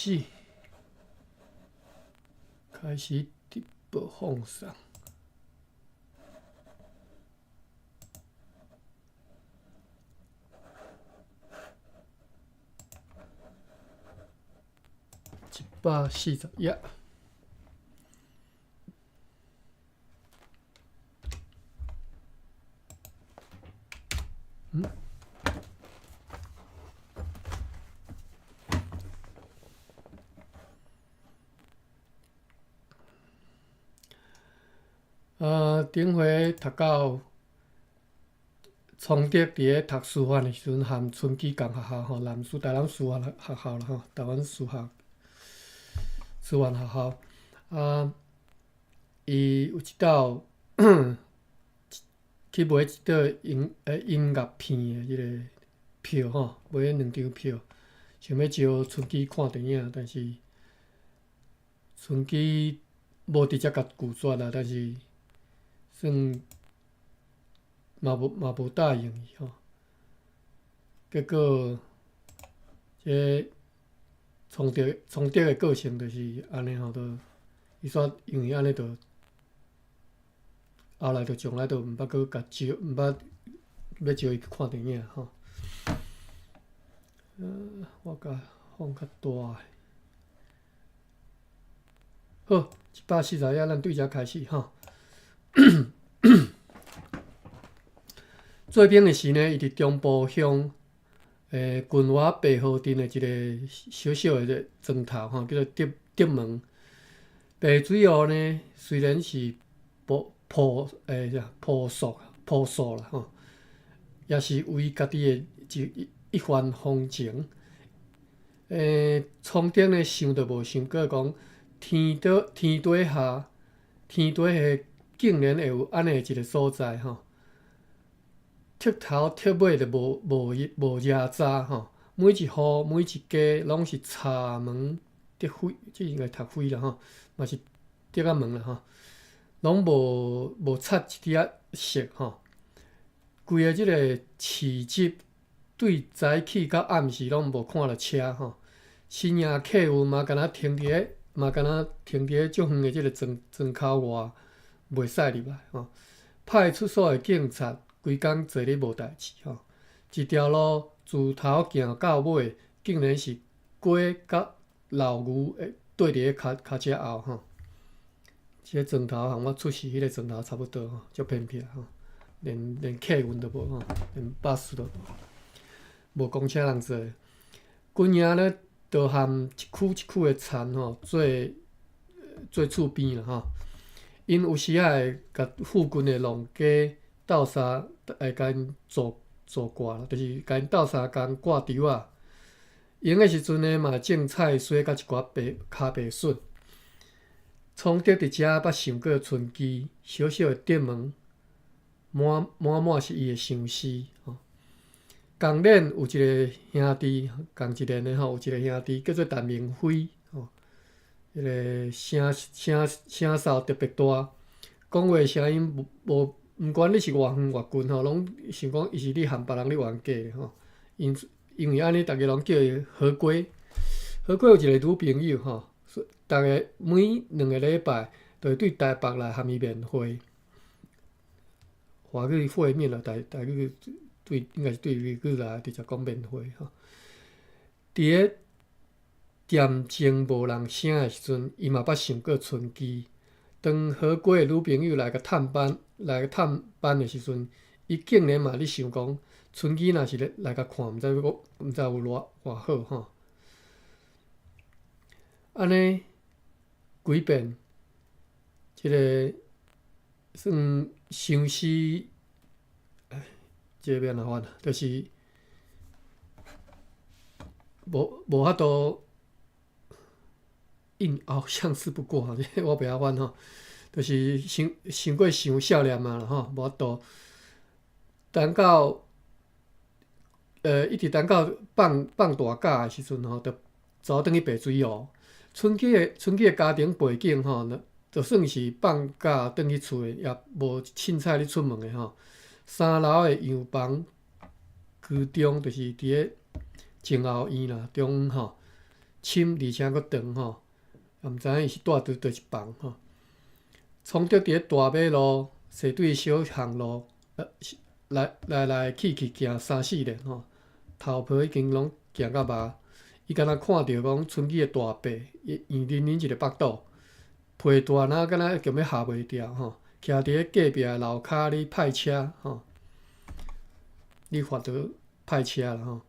始，開始直播放送。141。嗯？頂回讀到崇德佇咧讀師範的時陣，含春基仝學校吼，南師台南師範學校啦吼，台灣師範學校。啊，伊有一道去買一桌音樂片的彼个票吼，買兩張票，想欲招春基看電影，但是春基無直接共拒絕啦，但是算嘛無答應伊吼。結果，這崇德的個性就是按呢吼，就伊煞因為按呢就後來就從來就毋捌閣共招，毋捌欲招伊去看電影吼。我共放較大的。好，141，咱對遮開始吼。做兵的時呢，伊佇中部鄉近外白河鎮的一個小小的莊頭吼，叫做德德門。白水湖呢，雖然是樸樸啥樸素樸素啦吼，也是為家己的一一番風情。崇德呢想都無想過講，天底天底下天底下竟然會有按呢一個所在吼。徹頭徹尾就無無無遮渣吼，每一戶每一家攏是柴門竹扉，這應該讀扉啦吼，嘛是竹仔門啦吼，攏無無擦一滴仔色吼。規个這個市集對早起到暗時攏無看著車吼，深夜客運嘛敢若停佇咧，嘛敢若停佇咧足遠的這個莊莊口外，袂使入來吼。派出所的警察規工坐咧無代誌吼，一條路自頭行到尾，竟然是雞佮老牛會綴佇咧跤跤車後吼。這個莊頭和我出世彼個莊頭差不多吼，足偏僻吼，連連客運都無吼，連巴士都無，無公車通坐。軍營咧，就和一區一區的田吼，做做厝邊啦吼。𪜶有時仔會共附近的農家鬥相會共𪜶做做掛，就是共𪜶鬥相共掛稻仔。閒的時陣呢，嘛種菜蔬佮一寡白跤白筍。崇德佇遮捌想過春基，小小的竹門，滿滿滿是伊的相思。吼，仝連有一個兄弟，仝一連的吼，有一個兄弟叫做陳明輝，吼，彼個聲聲聲嗽特別大，講話聲音無無，毋管你是偌遠偌近吼，攏想講伊是咧和別人咧冤家吼。因因為按呢，逐家攏叫伊何龜。何龜有一個女朋友吼，逐个每兩個禮拜就會對台北來和伊面會。華語會面啦，台台語對應該是對粵語來直接講面會吼。佇咧恬靜無人聲的時陣，伊嘛捌想過春基。當何龜的女朋友來共探班來探班的時陣，伊竟然嘛咧想講，春基若是咧來共看，毋知欲毋知有偌偌好吼。按呢幾遍，這个算相思，哎，這個欲按怎翻？就是無無法度硬熬相思不過，這個我袂曉翻吼。就是想想過傷少年啊啦吼，無法度等到一直等到放放大假的時陣吼，就走轉去白水湖。春基的春基的家庭背景吼，就算是放假轉去厝的，也無凊彩咧出門的吼。三樓的洋房居中，就是佇咧前後院啦，中央吼，深，而且閣長吼，也毋知影伊是蹛佇佗一房吼。創德佇咧大馬路，踅對小巷路，來來來去去行三四遍吼，頭皮已經攏行甲麻。伊敢若看著講春基的大伯，伊圓淋淋一个腹肚，皮大若敢若強欲合袂牢吼，徛佇咧隔壁樓跤咧派車吼，咧發著派車啦吼。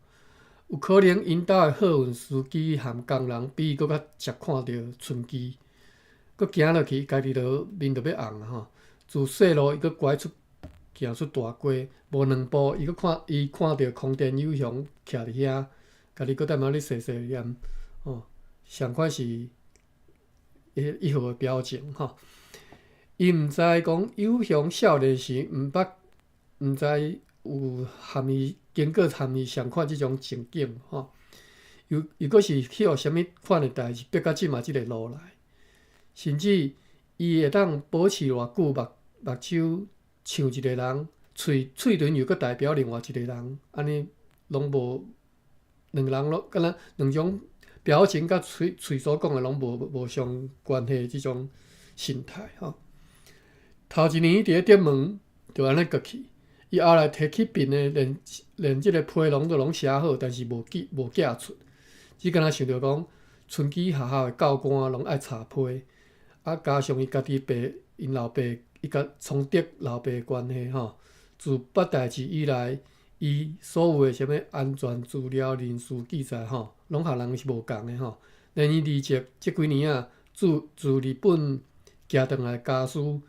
有可能𪜶兜的貨運司機含工人比伊閣較捷看著春基，閣行落去，家己就面就欲紅啊吼。自細路伊閣拐出行出大街，無兩步，伊閣看伊看著空田友雄徛佇遐，家己閣踮遐咧細細念吼，相款是一號的表情吼。伊毋知講友雄少年時毋捌，毋知有含伊經過含伊相款這種情景吼。又又閣是去予啥物款的代誌逼到這馬這个路來，甚至伊會當保持偌久目目睭像一个人，喙喙唇又閣代表另外一个人，按呢攏無兩个人攏敢若兩種表情佮喙喙所講的攏無無相關係這種心態吼。頭一年佇咧德門就按呢過去，伊後來提起筆呢，連連這个批攏都攏寫好，但是無寄無寄出，只敢若想著講春基學校的教官攏愛查批，啊加上伊家己爸𪜶老爸伊佮創德老爸的關係吼，自捌代誌以來，伊所有的啥物安全資料、人事記載吼，攏予人是無仝的吼。連伊離職這幾年啊，自自日本寄轉來家私，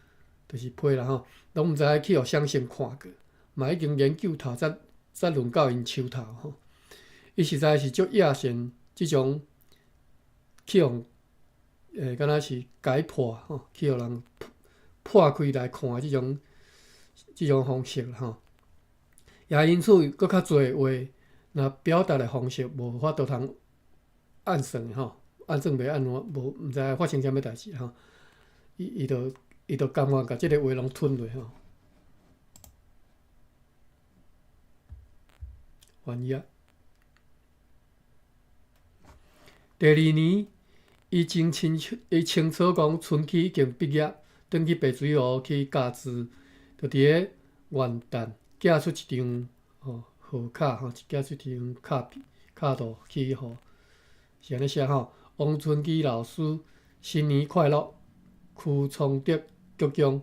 就是批啦吼，攏毋知去予啥先看過，嘛已經研究頭才才輪到𪜶手頭吼。伊實在是足厭嫌這種去予敢若是解破吼，去予人破開來看的這種這種方式吼。也因此，閣較濟話，若表達的方式無法度通按算的吼，按算袂按怎，無毋知發生啥物代誌吼。伊伊就伊就甘願共這个話攏吞落吼。翻頁。第二年，伊真清楚，伊清楚講春基已經畢業，轉去白水湖去教書，就佇咧元旦寄出一張吼賀卡吼，寄出一張卡片卡圖去予，是按呢寫吼：王春基老師新年快樂，區聰德局長。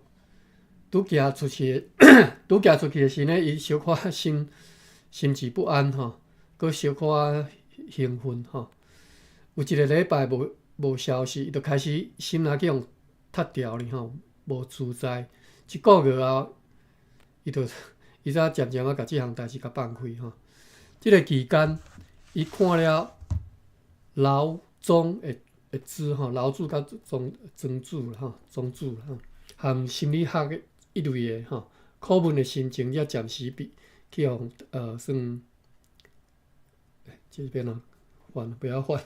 拄寄出去，拄寄出去的時呢，伊小可心心志不安吼，閣小可興奮吼。有一个禮拜無無消息，伊就開始心若去予踢掉哩吼，無自在。一个月後，伊就伊才漸漸仔共這項代誌共放開吼。這个期間，伊看了老莊的的書吼，老子佮莊莊子吼，莊子吼，含心理學的一類的吼，苦悶的心情才暫時比去予算，這邊啊，換不要換，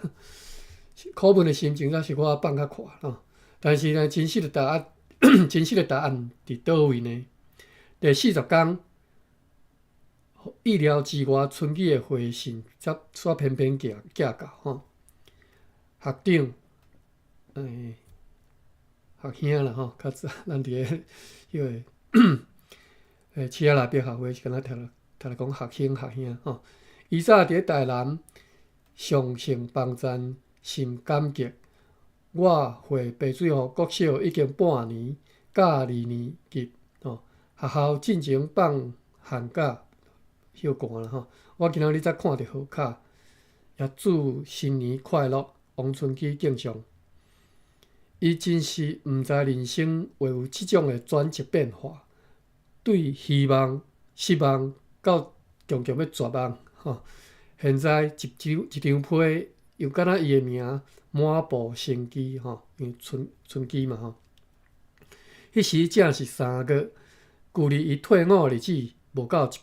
苦悶的心情才小可放較快吼。但是呢，真實的答案，真實的答案佇佗位呢？第40工，意料之外，春基的回信才煞偏偏寄寄到吼。學長，學兄啦吼，較早咱佇咧彼个市仔內壁學會是敢若聽聽來講學兄學兄吼。伊早佇咧台南上聖幫贊，甚感激。我回白水湖國小已經半年，教二年級吼。學校進前放寒假歇寒啦吼。我今仔日才看著賀卡，也祝新年快樂，王春基敬上。伊真是毋知人生會有這種的轉折變化，對希望、失望到強強欲絕望吼。現在一張一張批，又敢若伊的名滿布生機吼，因為春春基嘛吼。彼時正是3月，距離伊退伍的日子無夠一，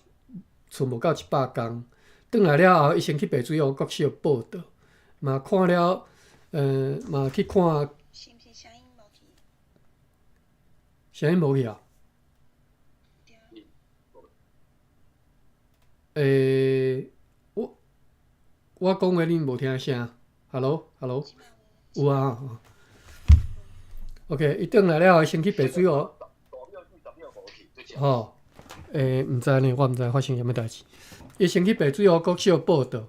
賰無夠100工。轉來了後，伊先去白水湖國小報到，嘛看了，嘛去看。是毋是聲音無去？聲音無去啊？對。我我講話恁無聽聲？ ？Hello，Hello，有啊。OK，伊轉來了後，先去白水湖。吼，毋知呢，我毋知發生啥物代誌。伊先去白水湖國小報到，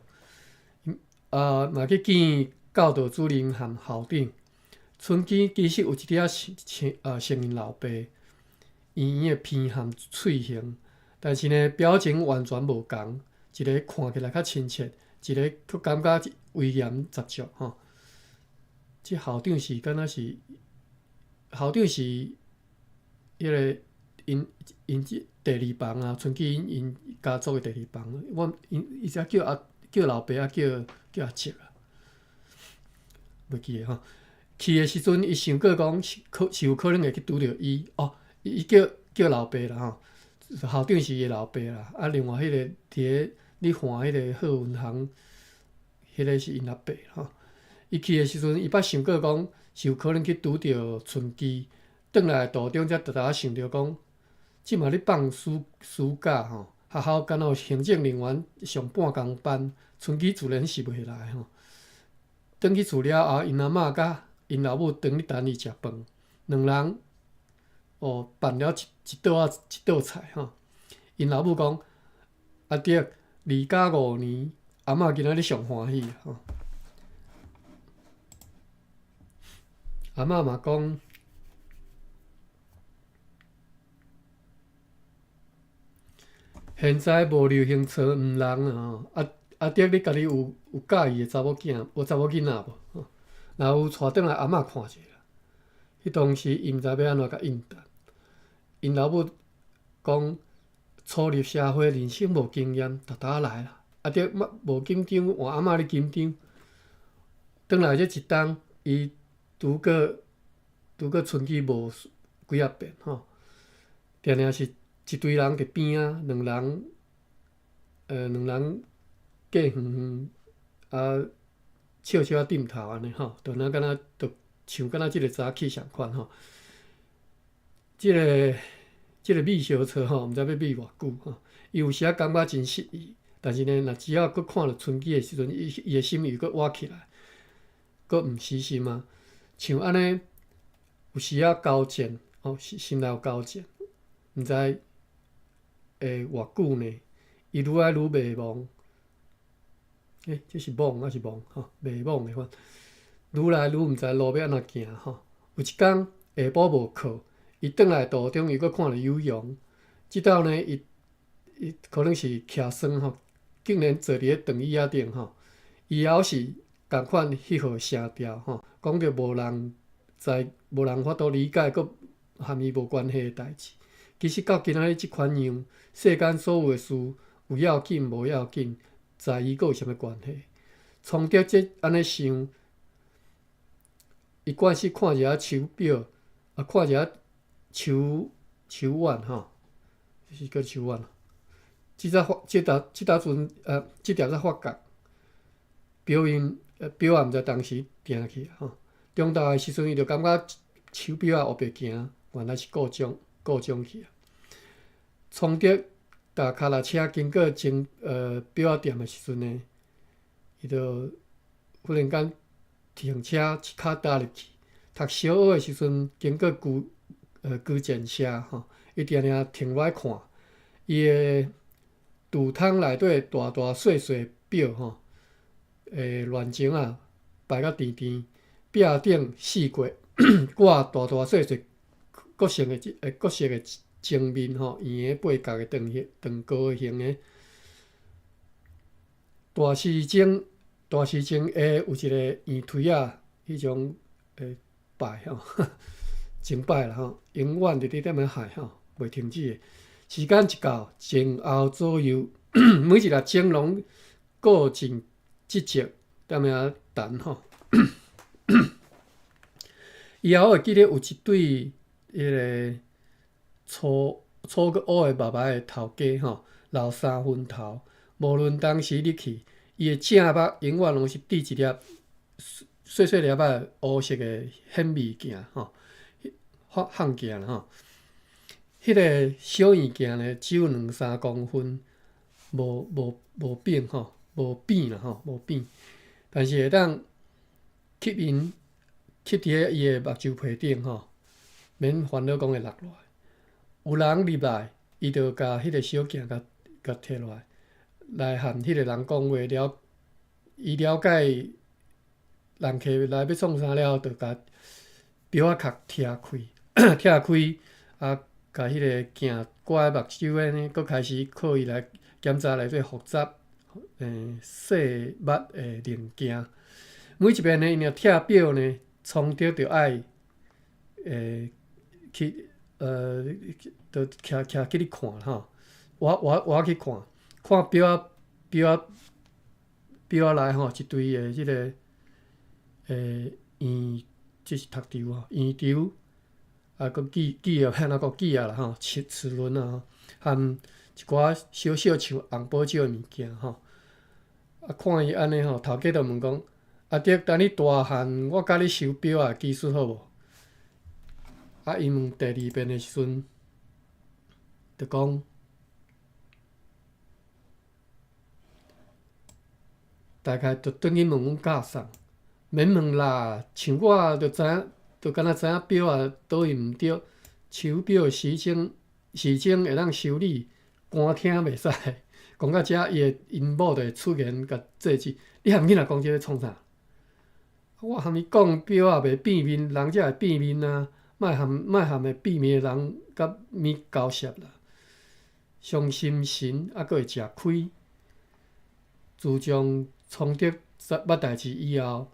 啊，嘛去見教導主任和校長。春姬其實有一點仔像像𪜶老爸，圓圓的鼻和喙形，但是呢，表情完全無仝，一个看起來較親切，一个閣感覺威嚴十足吼。這校長是敢若是校長是彼个𪜶𪜶這第二房啊，春姬𪜶家族的第二房。我𪜶伊才叫阿叫老爸，啊叫叫阿叔啊，袂記得吼。去的時陣，伊想過講是可是有可能會去拄著伊哦，伊叫叫老爸啦吼，校長是伊的老爸啦。啊，另外彼個佇咧咧換彼個好銀行，彼個是𪜶阿伯吼。伊去的時陣，伊捌想過講是有可能去拄著春姬，轉來的途中才沓沓仔想著講，這馬咧放暑暑假吼，學校敢若有行政人員上半工班，春姬自然是袂來吼。轉去厝了後，𪜶阿嬤佮𪜶老母當咧等伊食飯，兩人哦辦了一一桌仔一桌菜吼。𪜶老母講：阿德，離家五年，阿嬤今仔日上歡喜吼。阿嬤嘛講，現在無流行找黃人啊吼。阿阿德，你家己有有佮意的查某囝，有查某囡仔無？若有帶轉來阿嬤看者啦。彼當時伊毋知欲按怎共應答。𪜶老母講，初入社會，人生無經驗，沓沓仔來啦。阿德無緊張，換阿嬤咧緊張。轉來這一冬，伊拄過拄過春季無幾仔遍吼，定定是一堆人佇邊仔，兩人兩人隔遠遠啊。笑笑仔點頭按呢吼，就若敢若就像敢若這个早起仝款吼。這个這个覕相錯吼，毋知欲覕偌久吼。伊有時仔感覺真失意，但是呢，若只要閣看著春姬的時陣，伊伊的心又閣倚起來，閣毋死心啊。像按呢，有時仔交戰吼，心心內有交戰，毋知會偌久呢？伊愈來愈迷茫。欸，這是惘抑是茫吼？迷惘的款，愈來愈毋知路欲按怎行吼。有一工下晡無課，伊轉來途中又閣看著有容，這擺呢，伊伊可能是徛酸吼，竟然坐佇咧長椅仔頂吼。伊猶是仝款彼號聲調吼，講著無人知、無人法度理解，閣和伊無關係的代誌。其實到今仔日這款樣，世間所有的事，有要緊無要緊。在伊閣有啥物關係？創德這按呢想，伊慣勢看一下手錶，啊，看一下手手腕吼，這是叫手腕。這才發，這搭這搭陣，這條才發覺，錶因錶仔毋知當時定去吼。中晝的時陣，伊就感覺手錶仔烏白行，原來是故障故障去啊。創德。踏跤踏車經過鐘錶仔店的時陣呢，伊就忽然間停車，一跤踏入去。讀小學的時陣，經過舊舊戰車吼，伊定定停落來看，伊的櫥窗內底大大細細錶吼，亂鐘仔擺甲甜甜，壁頂四界掛大大細細各色的各色的。鐘面吼，圓的、八角的、長形、長高形的大時鐘，大時鐘下有一个圓槌仔，彼種擺吼，鐘擺啦吼，永遠佇咧踮咧喊吼，袂停止的。時間一到，前後左右每一粒鐘攏各盡職責，踮遐等吼。伊猶會記得有一對彼个。粗粗閣烏的白白的頭家吼，留三分頭。無論當時入去，伊的正目永遠攏是戴一粒細細粒仔烏色的顯微鏡吼，放放鏡啦吼。彼个小圓鏡呢，只有兩三公分，無無無扁吼，無扁啦吼，無扁。但是會當吸𪜶吸佇咧伊的目睭皮頂吼，免煩惱講會落落來。有人入來，伊就共彼个小鏡共共提落來，來和彼个人講話了。伊了解人客來欲創啥了後，就共錶仔殼拆開，拆開啊，共彼个鏡掛佇目睭的呢，閣開始靠伊來檢查內底複雜細密的零件。每一遍呢，𪜶若拆錶呢，聰德就愛去就徛徛去咧看吼，我去看，看錶仔錶仔錶仔內吼一堆的這个圓，這是讀軸吼，圓軸啊，閣記記啊，按怎講記啊啦吼，齒齒輪啊吼，含一寡小小像紅寶石的物件吼。啊，看伊按呢吼，頭家就問講：阿德，等你大漢，我教你修錶仔技術好無？啊，伊問第二遍的時陣，就講大概就轉去問阮教授，免問啦，像我就知影，就敢若知影錶仔佗位毋對，手錶的時鐘時鐘會當修理，乾聽袂使。講到遮，伊的𪜶某就會出言共制止：你含囡仔講這咧創啥？我含伊講錶仔袂變面，人才會變面啊！莫含莫含會變面的人佮物交涉啦。傷心神猶閣會食虧。自從聰德捌代誌以後，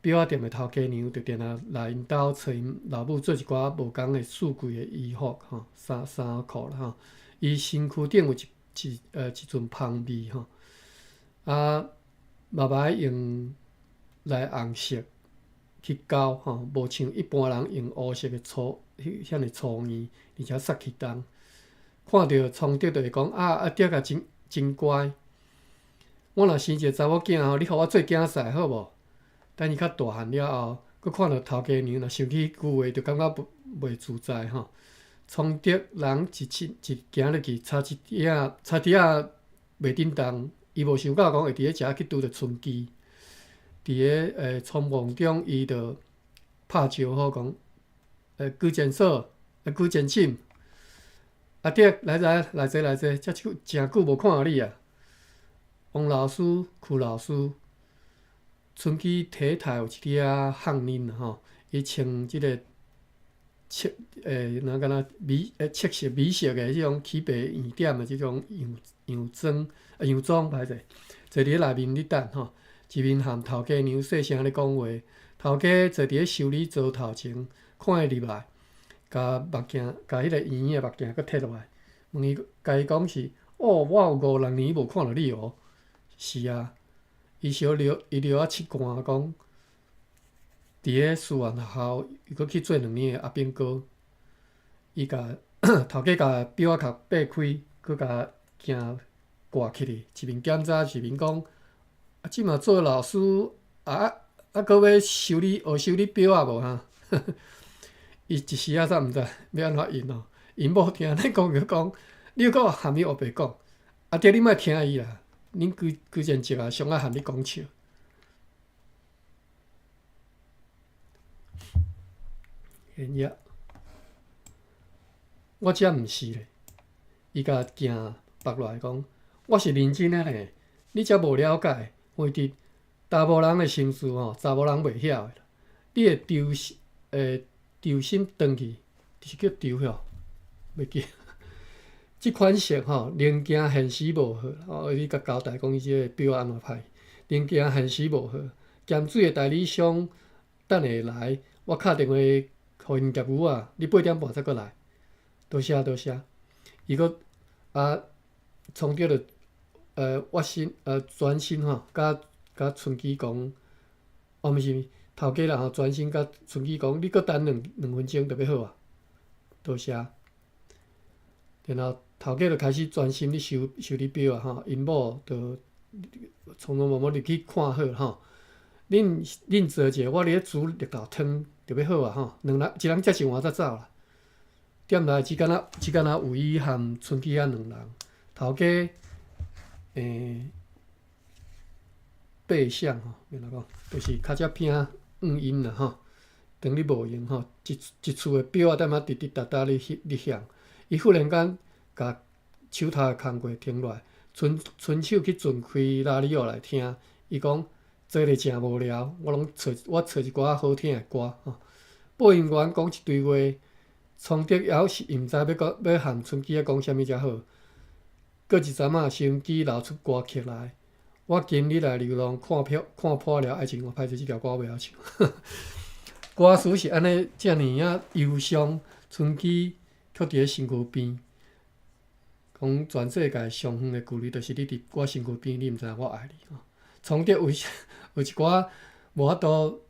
錶仔店的頭家娘就定定來𪜶兜揣𪜶老母做一寡無仝的四季的衣服吼，衫衫褲啦吼。伊身軀頂有一一一陣芳味吼，啊，嘛捌用來紅色去膠吼，無像一般人用烏色的粗，彼遐爾粗硬，而且殺氣重。看著聰德就會講啊，阿德啊真真乖。我若生一個查某囝吼，你予我做囝婿好無？等伊較大漢了後，閣看著頭家娘，若想起彼句話，就感覺袂自在吼。聰德人一進一行入去，差一點仔，差一點仔袂振動，伊無想到講會佇咧遮去拄著春姬。佇咧匆忙中，伊就拍招呼講：許前嫂，許前嬸，阿德來來來坐來坐，遮久誠久無看著你啊！王老師、許老師，春姬體態有一點仔肨奶吼，伊穿這个赤若敢若米赤色、米色的這種起白圓點的這種洋洋裝洋裝歹勢，坐佇咧內面咧等吼，一面和頭家娘細聲咧講話，頭家坐佇咧修理桌頭前，看伊入來，共目鏡，共彼个圓圓的目鏡閣提落來，問伊，共伊講是，哦，我有五六年無看著你哦。是啊，伊小尿，伊尿仔拭汗講，佇咧師範學校，伊閣去做兩年的阿兵哥。伊共頭家共錶仔殼擘開，閣共鏡掛起去，一面檢查一面講：啊，這馬做老師啊啊，閣欲修理學修理錶仔無哈？伊一時仔煞毋知欲按怎應哦。𪜶某聽咧講就講，你閣含伊烏白講，阿弟你莫聽伊啦。恁規規前叔啊，上愛含你講笑。現葉，我才毋是咧。伊共鏡縛落來講，我是認真的咧，你才無了解。因為查某人的心事吼，查某人袂曉的。你會丟心，會丟心轉去，是叫丟吼，袂記。這款式吼，零件現時無好，哦，你共交代講伊這个錶按怎歹，零件現時無好，鹹水的代理商等下來，我敲電話予𪜶業務啊，你8點半才閣來，多謝多謝。伊閣啊，聰德就我心專心吼，佮佮春姬講，哦，毋是頭家啦吼，專心佮春姬講，你閣等兩兩分鐘就欲好啊，多謝。然後頭家就開始專心咧修修理錶啊吼，𪜶某就匆匆忙忙入去看好吼。恁恁坐者，我佇咧煮綠豆湯就欲好啊吼。兩人一人食一碗才走啦。店內只敢若只敢若有伊和春姬仔兩人。頭家背向吼，按怎講，就是跤跡餅五音啦吼，當咧無閒吼，一一厝的錶仔踮遐滴滴答答咧咧響，伊忽然間共手頭的工課停落來，伸伸手去轉開拉里奧來聽，伊講做咧誠無聊，我攏揣我揣一寡好聽的歌吼。播音員講一堆話，創德猶是毋知欲講欲和春姬仔講啥物才好。過一陣仔，收音機流出歌曲來。我今日來流浪，看破看破了愛情，我歹勢這條歌我袂曉唱。歌詞是按呢遮爾仔憂傷，春姬卻佇咧身軀邊，講全世界上遠的距離，就是你佇我身軀邊，你毋知影我愛你。創德有有一寡無法度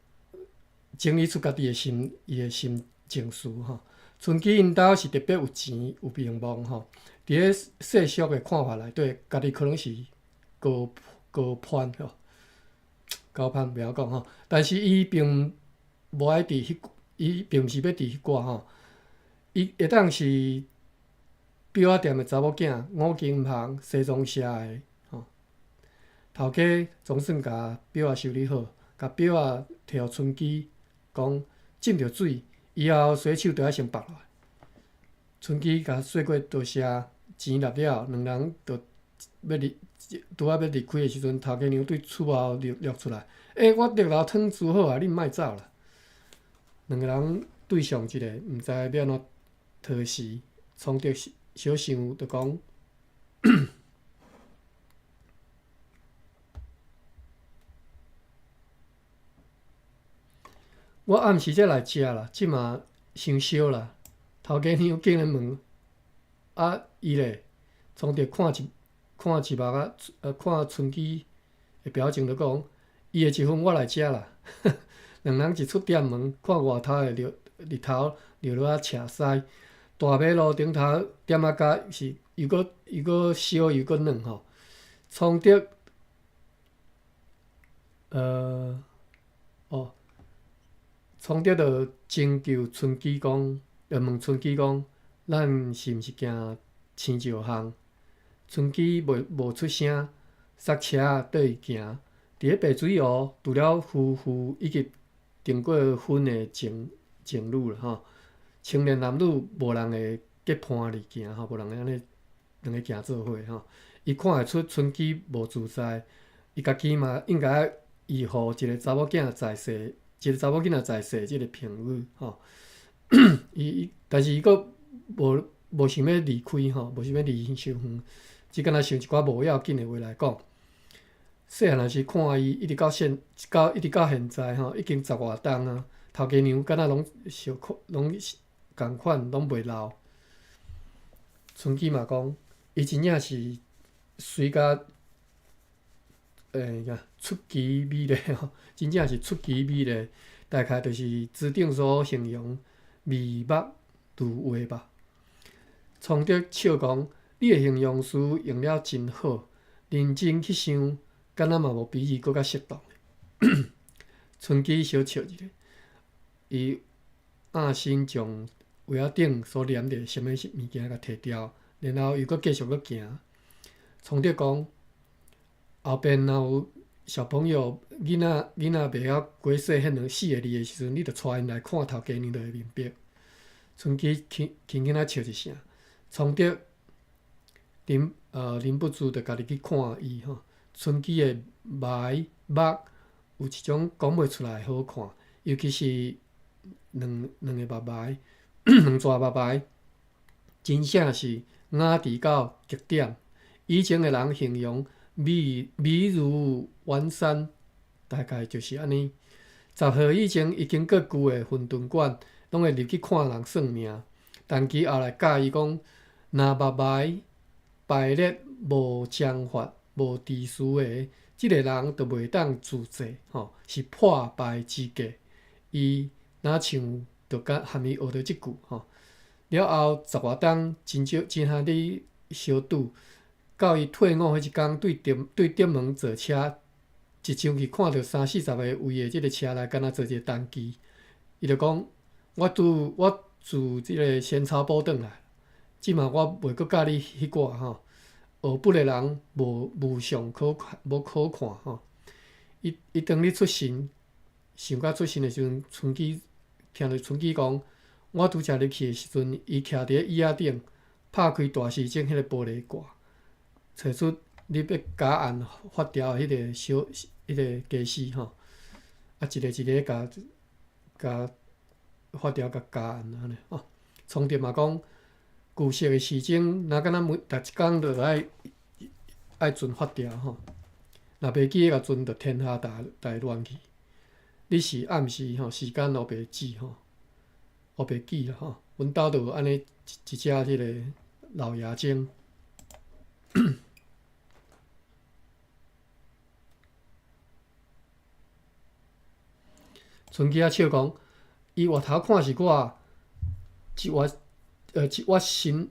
整理出家己的心，伊的心情緒吼。春姬𪜶兜是特別有錢有名望吼，佇咧世俗的看法內底，家己可能是高高攀吼，高攀袂曉講吼。但是伊並無愛佇彼，伊並毋是欲佇彼掛吼。伊會當是錶仔店的查某囝，五金行西裝社的吼。頭家總算共錶仔修理好，共錶仔提予春姬，講浸著水以後洗手著愛先縛落來。春姬共說過多謝，錢納了，兩人就欲離，拄仔欲離開的時陣，頭家娘對厝後掠掠出來，欸，我竹樓湯煮好啊，你毋愛走啦。兩个人對上一下，毋知欲按怎提示，創德小想就講。我暗時才來食啦，這馬傷燒啦。頭家娘竟然問：啊，伊咧？創德看一看一目仔，看春姬的表情就講：伊的一份我來食啦。兩人一出店門，看外頭的日日頭落落仔斜西，大馬路頂頭點仔角是又閣又閣燒又閣暖吼。創德，哦。創德就徵求春姬講，就問春姬講，咱是毋是行青石巷？春姬袂無出聲，剎車綴去行。佇咧白水湖，除了夫婦以及訂過婚的情情侶啦吼，青年男女無人會結伴而行吼，無人會按呢兩个行做伙吼。伊看會出春姬無自在，伊家己嘛應該維護一个查某囝在世。一个查某囡仔在世這个評語吼，伊伊，但是伊閣無無想欲離開吼，無想欲離傷遠，只敢若想一寡無要緊的話來講。細漢時看伊，一直到現到一直到現在吼，已經十外冬啊，頭家娘敢若攏相款，攏仝款，攏袂老。春姬嘛講，伊真正是媠甲。欸，出奇美麗吼，真正是出奇美麗，大概就是辞頂所形容眉目如畫吧。創德笑講，你的形容詞用了真好，認真去想，敢若嘛無比伊閣較適當。春姬小笑一下，伊仰身將圍仔頂所黏著的啥物物件共提掉，然後又閣繼續閣行。創德講。後邊若有小朋友囡仔囡仔袂曉解說彼兩四个字的時陣，你就帶𪜶來看頭家娘就會明白。春姬輕輕輕仔笑一聲，創德忍忍不住就家己去看伊吼。春姬的眉目有一種講袂出來的好看，尤其是兩兩个目眉，兩撮目眉，真正是雅致到極點。以前的人形容。美美如遠山，大概就是按呢。十歲以前，伊經過舊的雲吞館，攏會入去看人算命。陳其後來教伊講，若目眉排列無章法、無秩序的，這个人就袂當自濟，吼，是破敗之計。伊若像就佮含伊學著這句，吼。了後十外冬，真少真罕咧相拄。到伊退伍彼一工，對店對店門坐車，一上去看著三四十个位的這个車內，敢若坐一个陳其，伊就講：我拄我自這个仙草埔轉來，這馬我袂閣佮你彼掛吼，學佛的人無無相可無可看吼。伊伊當咧出神，想甲出神的时阵，春姬听著春姬讲，我拄才入去的时阵，伊徛伫咧椅仔顶，拍开大时钟彼个玻璃盖，揣出你欲加按发条的彼个小彼个家私吼，啊，一个一个共共发条共加按按呢吼。聪德嘛讲，旧式的时钟，若敢若每逐一工就爱爱存发条吼，若袂记得共存，就天下大大乱去。你是暗时吼，时间乌白记吼，乌白记啦吼。阮兜就有按呢一一只彼个老爷钟。春姬仔笑讲，伊回头看是我，一活一活心，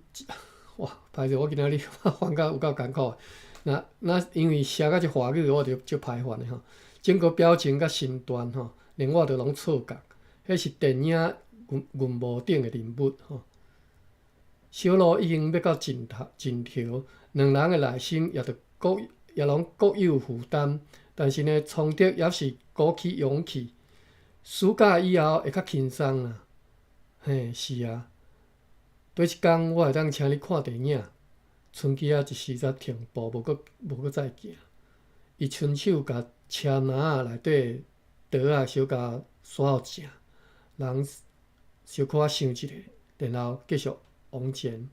哇！歹势，我今仔日翻甲有够艰苦的。若若因为写甲这华语，我就足歹翻的吼。整个表情佮身段吼，连我都拢错觉，彼是电影银银幕顶的人物吼。小路已经欲到尽头尽头，两人的内心也著各也拢各有负担，但是呢，聪德犹是鼓起勇气。暑假以后会较轻松啦，嘿，是啊。佗一工我会当请你看电影。春姬仔一时才停步，无阁无阁再行。伊伸手共车篮仔内底桌仔小共锁好正，人小可仔想一下，然后继续往前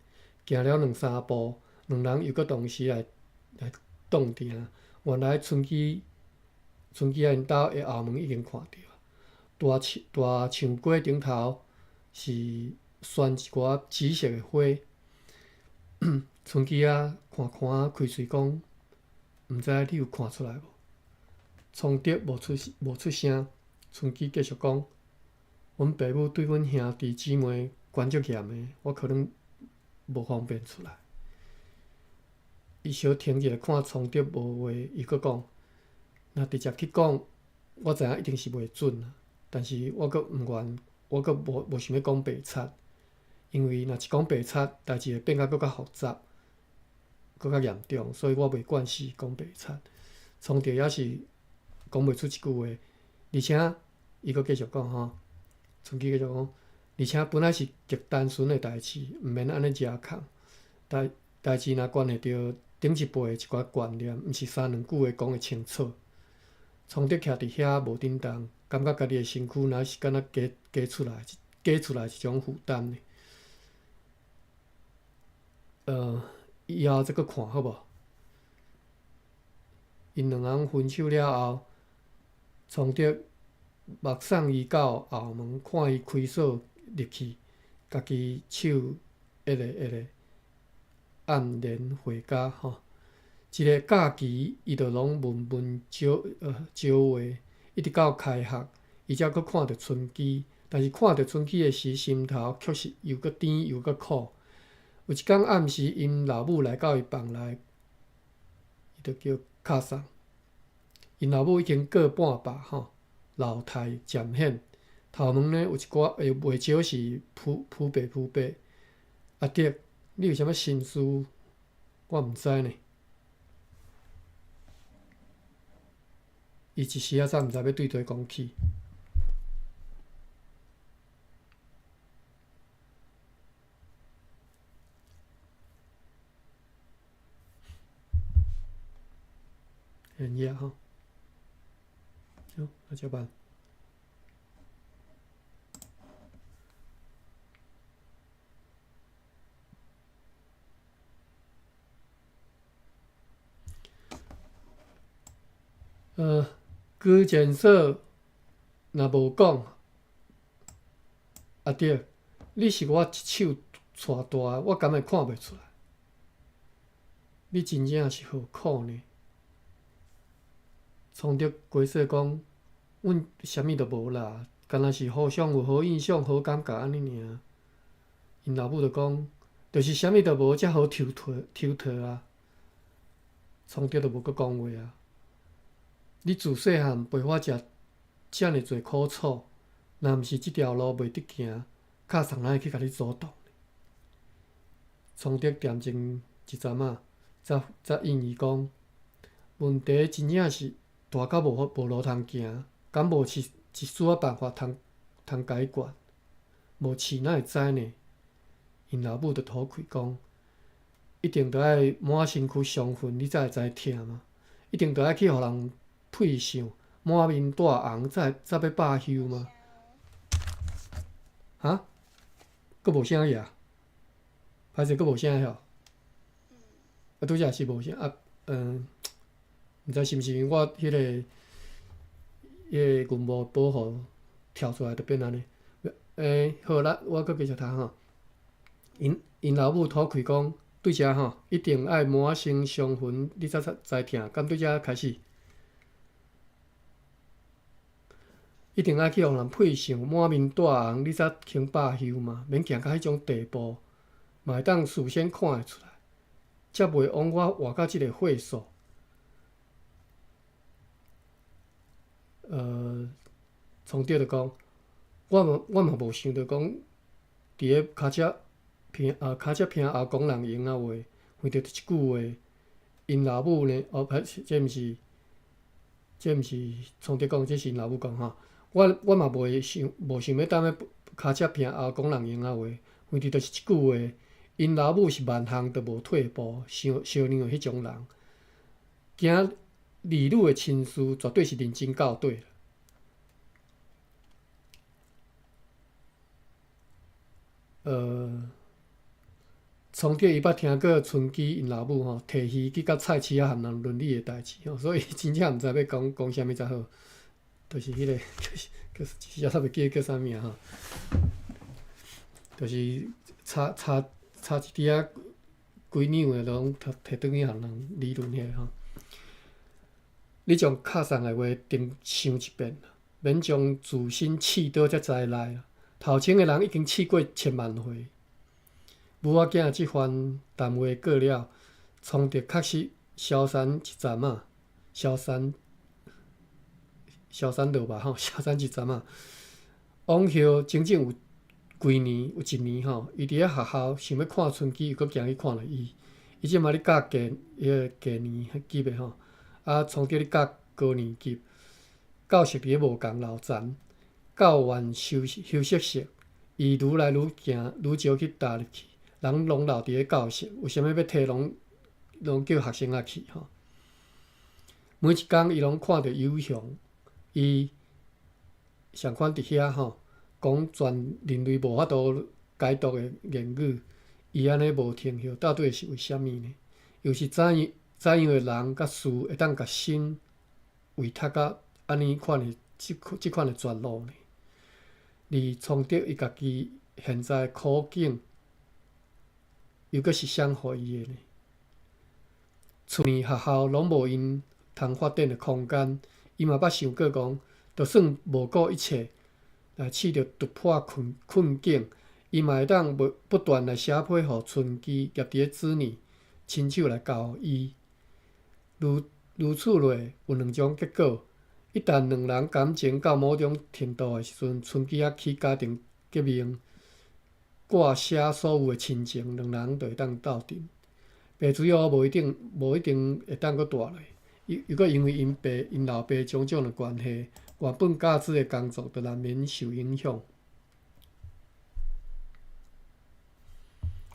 行了两三步，两人又阁同时来来挡定。原来春姬春姬仔𪜶兜的后门已经看著，大树大树瓜顶头是悬一寡紫色的花。春姬仔看看开喙讲，毋知你有看出来无？聪德无出无出声。春姬继续讲，阮爸母对阮兄弟姊妹管足严的，我可能无方便出来。伊小停一下，看聪德无话，伊阁讲，若直接去讲，我知影一定是袂准啊。但是我阁毋愿，我阁无无想欲讲白贼，因为若一讲白贼，代志会变甲阁较复杂，阁较严重，所以我袂惯势讲白贼。聪德也是讲袂出一句话，而且伊阁继续讲吼，春姬继续讲，而且本来是极单纯的代志，毋免按呢惹空。代代志若关系著顶一辈的一寡观念，毋是三两句话讲会清楚。聪德徛伫遐无振动，感觉家己的身躯若是敢若加加出来，加出来一种负担呢。以后再阁看好无？𪜶两人分手了后，聪德目送伊到后门，看伊开锁入去，家己手一个一个黯然回家吼。一个假期，伊就拢闷闷招招话，一直到开学，伊才阁看著春姬。但是看著春姬的时，心头却是又阁甜又阁苦。有一工暗时，𪜶老母来到伊房内，伊就叫敲送。𪜶老母已经过半百吼，老态渐显，头毛呢有一寡会袂少是浮浮白浮白。阿德，你有啥物心事？我毋知呢。伊一时仔才毋知欲对佗讲起。现页吼，好，来这办。高检所若无讲，阿德，你是我一手带大的，我敢会看袂出来？你真正是何苦呢？聪德规说讲，阮啥物都无啦，敢若是互相有好印象、好感觉按呢尔。𪜶老母就讲，就是啥物都无，才好抽脱抽脱啊。聪德就无阁讲话啊。你自细汉陪我食遮尔济苦楚，若毋是这条路袂得行，敲送哪会去共你阻挡？聪德恬静一阵仔，才才应伊讲，问题真正是大到无无路通行，敢无是一絲仔辦法通通解決，無試哪會知呢？𪜶老母就吐氣講，一定著愛滿身軀傷痕，你才會知疼嘛。一定著愛去予人配相，滿面帶紅，才才欲罷休嗎？哈？閣無聲去啊？歹勢閣無聲吼？啊，拄才是無聲啊，嗯，毋知是毋是因為我彼个彼个銀幕保護跳出來就變按呢。欸，好啦，我閣繼續讀吼。𪜶𪜶老母吐氣講，對遮吼，一定愛滿身傷痕，你才才知疼。敢對遮開始？一定愛去予人配相，滿面帶紅，你才肯罷休嗎？免行到彼種地步，嘛會當事先看會出來，才袂枉我活到這个歲數。創德就講，我嘛我嘛無想著講，佇咧跤車坪啊，跤車坪後講人閒仔話，為著一句話，𪜶老母呢？哦，歹勢，這毋是，這毋是創德講，這是𪜶老母講吼。我我嘛袂想，無想欲踮咧跤車坪後講人閒仔話，問題就是一句話，𪜶老母是萬項都無退步，相相讓的彼種人。驚兒女的親事絕對是認真到底。創德伊捌聽過春姬𪜶老母吼提魚去佮菜市仔和人倫理的代誌吼，所以真正毋知欲講講啥物才好。就是彼个，就是叫，一時仔袂記得叫啥名吼，就是差差差一滴仔幾兩的，攏摕摕轉去予人理論彼个吼。你將敲送的話重想一遍，免將自身刺刀才知來。頭前的人已經試過千萬回。母仔囝這番談話過了，創德確實消散一陣仔，消散。消散落吧吼，消散一陣仔。往後整整有幾年，有一年吼，伊佇咧學校想欲看春姬，又閣行去看著伊。伊這馬咧教低彼个低年級的吼，啊，創德咧教高年級，教室佇咧無仝樓層，教員休休息室，伊愈來愈行，愈少去踏入去，人攏留佇咧教室，有啥物欲提攏攏叫學生仔去吼。每一工伊攏看著友雄。伊仝款佇遐吼，講全人類無法度解讀的言語，伊按呢無停歇，到底是為啥物呢？又是怎樣怎樣的人佮事會當共心委託到按呢款的這這款的絕路呢？而創德伊家己現在苦境，又閣是誰予伊的呢？厝內學校攏無𪜶通發展的空間。伊嘛捌想過講，就算無顧一切來試著突破困困境，伊嘛會當不不斷來寫批予春姬挾佇咧子女親手來交予伊。如如此落，有兩種結果：一旦兩人感情到某種程度的時陣，春姬仔起家庭革命，割捨所有的親情，兩人就會當鬥陣。白水湖無一定無一定會當閣帶落。又閣因為𪜶爸、𪜶老爸種種的關係，原本教師的工作就難免受影響。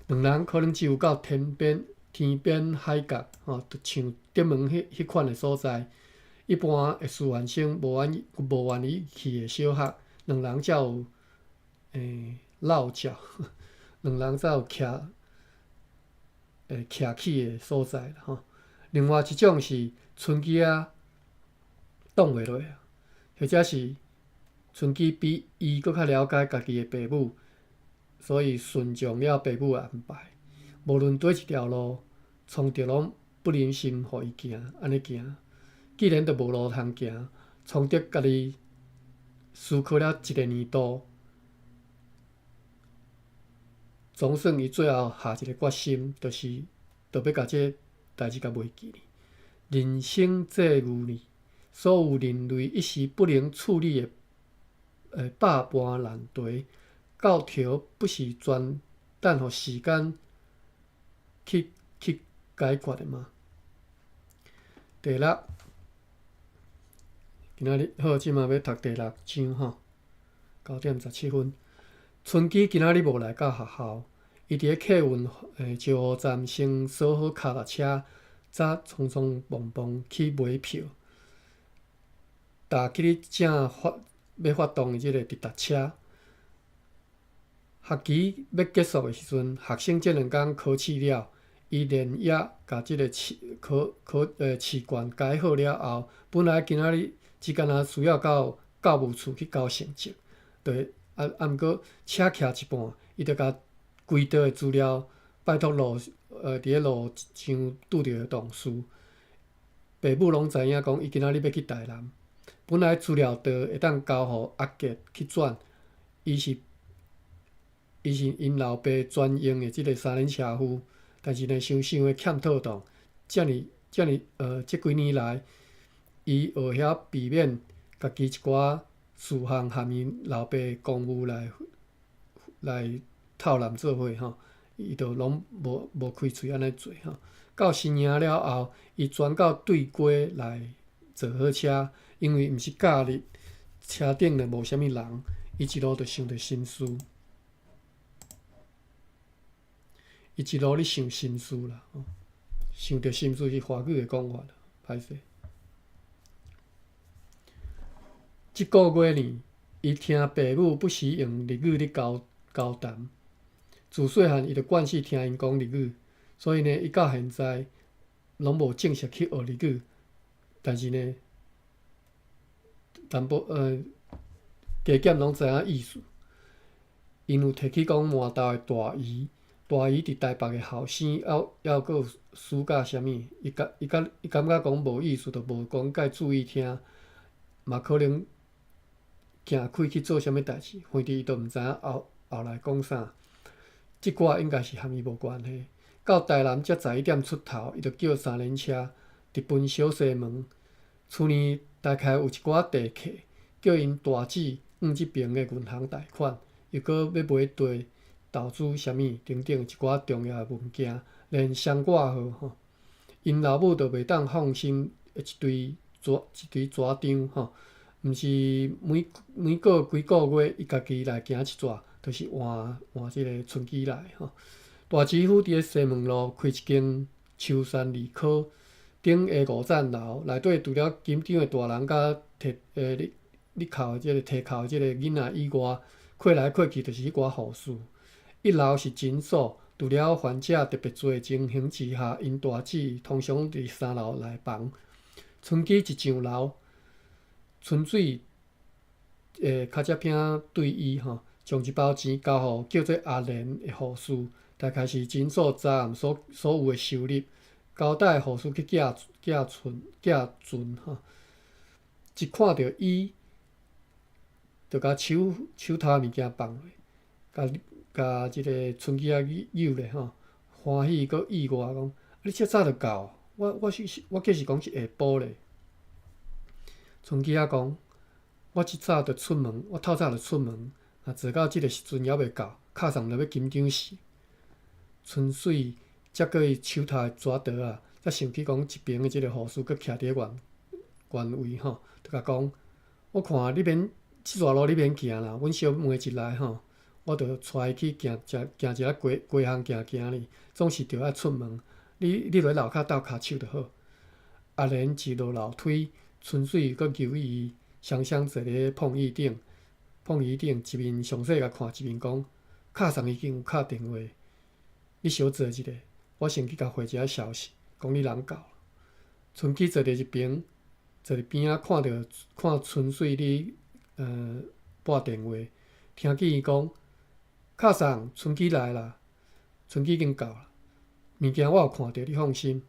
兩人可能只有到天邊、天邊海角，吼，就像德門彼彼款的所在，一般的師範生無願無願意去的小學，兩人才有欸落腳，兩人才有徛會徛起的所在啦，吼。另外一種是春姬仔擋袂落啊，或者是春姬比伊閣較了解家己的爸母，所以順從了爸母的安排。無論佗一條路，創德攏不忍心予伊行，按呢行。既然都無路通行，創德家己思考了一个年度，總算伊最後下一个決心，就是就欲共這代誌共袂記。人生際遇呢，所有人類一時不能處理的百般難題，到頭不是全等予時間去去解決的嗎？第六，今仔日好，這馬欲讀第六章吼，9點17分。春姬今仔日無來到學校，伊佇咧客運招呼站先鎖好跤踏車，才匆匆忙忙去買票，搭去咧正發欲發動的這个直達車。學期欲結束的時陣，學生這兩工考試了，伊連夜共這个試考考試卷改好了後，本來今仔日只干焦需要到教務處去交成績，對，啊啊毋過車徛一半，伊就共規沓的資料拜託路佇咧路上拄著的同事，爸母攏知影講伊今仔日欲去台南，本來資料沓會當交予阿傑去轉，伊是𪜶老爸專用的這个三輪車夫，但是呢，傷傷的欠妥當，遮爾遮爾這幾年來，伊學曉避免家己一寡事項含𪜶老爸公務來套攬做伙吼，伊就攏無開喙按呢做吼。到新營了後，伊轉到對過來坐火車，因為毋是假日，車頂呢無啥物人，伊一路就想著心事。伊一路咧想心事啦，想著心事是華語的講法，歹勢。這個月呢，伊聽爸母不時用日語咧交交談，自細漢伊就慣勢聽𪜶講日語，所以呢，伊到現在攏無正式去學日語，但是呢，淡薄加減攏知影意思。𪜶有提起講麻豆的大姨。大姨佇台北的後生，猶猶閣有暑假啥物，伊感伊感伊感覺講無意思，就無講介注意聽，嘛可能行開去做啥物代誌，反正伊都毋知影後後來講啥。這寡應該是和伊無關係。到台南才11點出頭，伊就叫三輪車直奔小西門。厝內大概有一寡地客，叫𪜶大姊往這爿的銀行貸款，又閣欲買地。投資啥物等等一寡重要的物件，連雙掛號吼，𪜶老母就袂當放心一堆紙一堆紙張吼，毋是每過幾個月，伊家己來行一逝，就是換換這个春姬來吼。大姊夫佇咧西門路開一間秋山利科，頂下五層樓，內底除了緊張的大人佮提咧咧哭這个提哭這个囡仔以外，過來過去就是彼寡護士。一樓是診所，除了患者特別濟的情形之下，𪜶大姊通常佇三樓內房。春姬一上樓，春水跤跡餅對伊吼，將一包錢交予叫做阿蓮的護士，大概是診所昨暗所所有的收入，交代護士去寄寄存寄存吼。一看著伊，就共手手頭的物件放落，共。共這个春姬仔扭咧吼，歡喜閣意外講：你遮早就到？我我是我計是講是下晡咧。春姬仔講：我這早就出門，我透早就出門，若坐到這个時陣猶未到，敲送就欲緊張死。春水接過伊手頭的紙袋仔，才想起講一爿的這个護士閣徛佇咧原原位吼，就共講：我看你免這逝路你免行啦，阮小妹一來吼。我就帶伊去行食行一下街街巷行行咧，總是著愛出門。你你落樓跤鬥跤手就好。阿蓮一落樓梯，春水閣揪伊，雙雙坐咧碰椅頂，碰椅頂一面詳細共看，一面講：敲送已經有敲電話，你小坐一下，我先去共回一下消息，講你人到。春姬坐佇一爿，坐佇邊仔看著看春水咧，撥電話，聽見伊講。敲送，春姬來啦！春姬已經到啦，物件我有看著，你放心。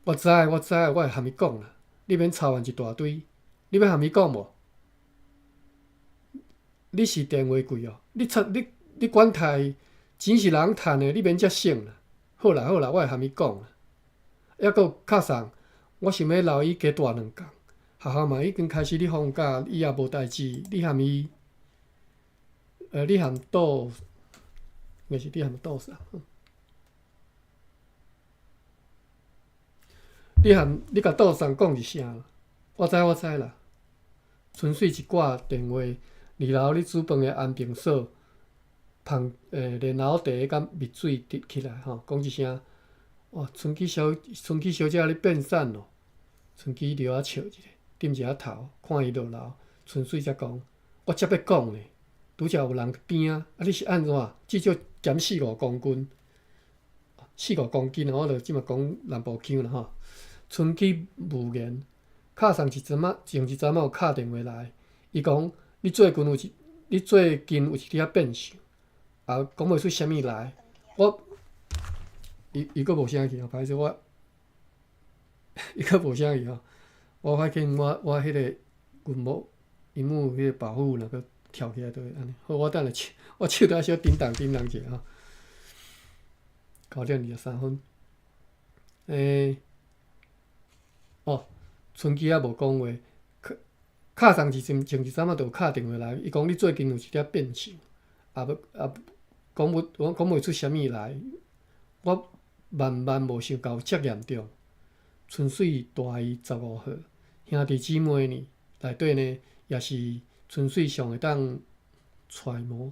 我知，我知，我會含伊講啦。你免操煩一大堆，你欲含伊講無？你是電話櫃哦，你插你你管他，錢是人趁的，你免遮省啦。好啦好啦，我會含伊講啦。抑閣敲送，我想欲留伊加蹛兩工。學校嘛已經開始咧放假，伊也無代誌，你含伊。你含倒，應該是你含倒啥？你含你共倒送講一聲。我知我知啦。春水一挂电话，二楼咧煮饭的安平嫂，捧莲藕茶佮蜜水滴起来吼，讲一声，哇，春姬小春姬小姐你变瘦咯。春姬著仔笑一下，点一下头，看伊落楼，春水才讲，我才欲讲呢，拄才有人边仔，啊你是按怎？至少减四五公斤，四五公斤我著這馬講南部腔啦吼。春姬無言，敲送一陣仔，前一陣仔有敲電話來，伊講你最近有一點仔變相，啊，講袂出啥物來。我，伊伊閣無聲去吼，歹勢我，伊閣無聲去吼。我發現我彼個銀幕螢幕彼個保護若閣跳起來就會按呢。好，我等下手我手拄仔小叮當叮當一下吼。9點23分。哦，春姬猶無講話，敲送一陣前一陣仔就有敲電話來，伊講你最近有一點變相，啊欲啊講不我講袂出啥物來，我萬萬無想到有遮嚴重。春水大伊15歲，兄弟姊妹呢內底呢，也是春水上會當揣摩，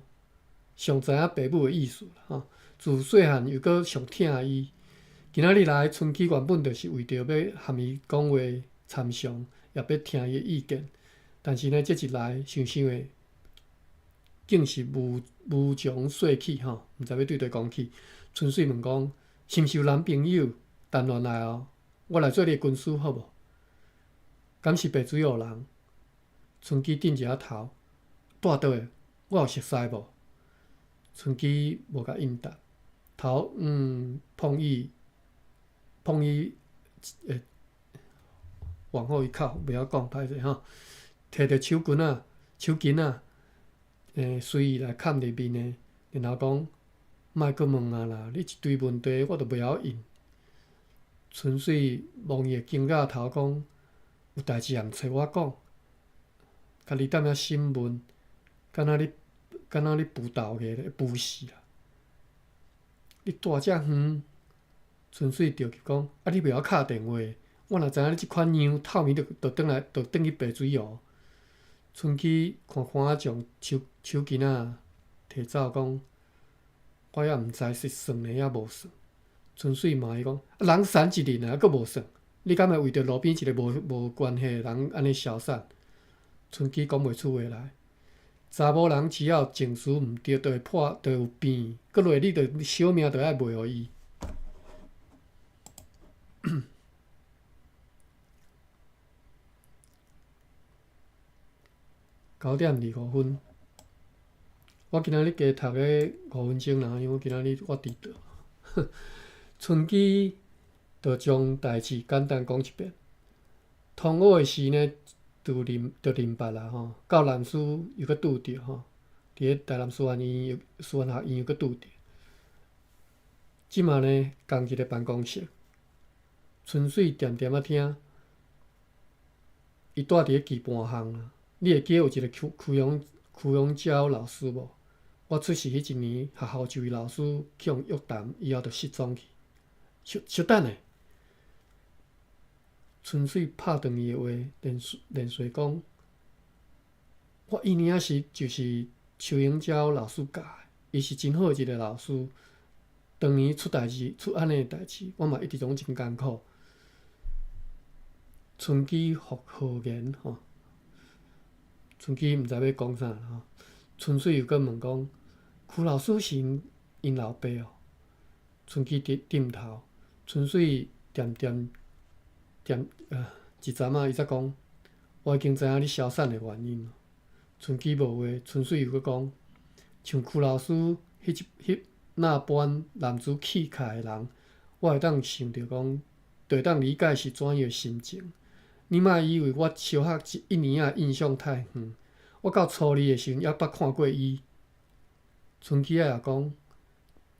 上知影爸母的意思啦吼。自細漢又閣上疼伊，今仔日來春姬原本就是為著欲含伊講話參詳，也欲聽伊的意見。但是呢，這一來想想的，竟是無無從說起吼，毋知欲對佗講起。春水問講，是毋是有男朋友談戀愛哦？我來做你的軍師好無？敢是白水湖人？春姬點一下頭，蹛佗的？我有熟似無？春姬無共應答，頭碰伊碰伊往後一靠，袂曉講，歹勢吼。提著手巾仔，手巾仔，隨意來崁佇面的，然後講，莫閣問啊啦，你一堆問題我都袂曉應。春水摸伊的肩胛頭講，有代誌也毋揣我講，家己踮遐審問，敢若你敢若你浡豆个咧，浡死啦！你蹛遮遠，春水著急講，啊你袂曉敲電話，我若知影你這款樣，透暝就就轉來，就轉去白水湖。春姬看看仔將手手巾仔提走，講，我猶毋知是算呢抑無算。春水罵伊講，啊人散一日爾，閣無算，你敢會為著路邊一个無無關係的人按呢消散？春姬講袂出話來。查某人只要情緒毋對，就會破，就會有變。閣落你就小命就愛賣予伊。9點25分，我今仔日加讀个五分鐘啦，因為我今仔日我遲到。春姬就將代誌簡單講一遍。通學的事呢，就認就認捌啦吼。到南師又閣拄著吼，佇咧台南師範院、師範學院又閣拄著。這馬呢，仝一个辦公室，春水恬恬仔聽，伊蹛佇咧棋盤巷啊。你會記得有一个邱邱永邱永鳥老師無？我出世彼一年，學校一位老師去予約談，以後就失蹤去。稍稍等下，春水拍斷伊的話，連續連續講，我一年仔時就是邱永鳥老師教的，伊是真好的一个老師。當年出代誌，出按呢的代誌，我嘛一直攏真艱苦。春姬復何言吼？春姬毋知欲講啥吼。春水又閣問講：邱老師是𪜶𪜶老爸哦？春姬點點頭。春水恬恬恬一陣仔，伊才講：我已經知影你消散的原因。春姬無話，春水又閣講：像邱老師彼一彼那般男子氣概的人，我會當想著講，就會當理解是怎樣的心情。你莫以為我小學一年仔印象太遠，我到初二的時陣猶捌看過伊。春姬仔也講，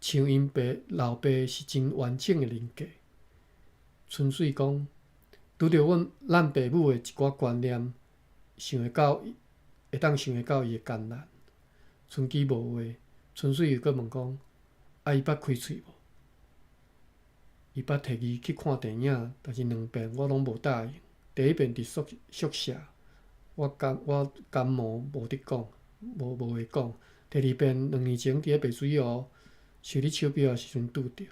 像𪜶爸老爸是真完整的人格。春水講，拄著阮咱爸母的一寡觀念，想會到會當想會到伊的艱難。春姬無話，春水又閣問講，啊伊捌開喙無？伊捌提議去看電影，但是兩遍我攏無答應。第一遍佇宿舍，我感冒無得講，無話講。第二遍2年前佇咧白水湖修你手錶的時陣拄著。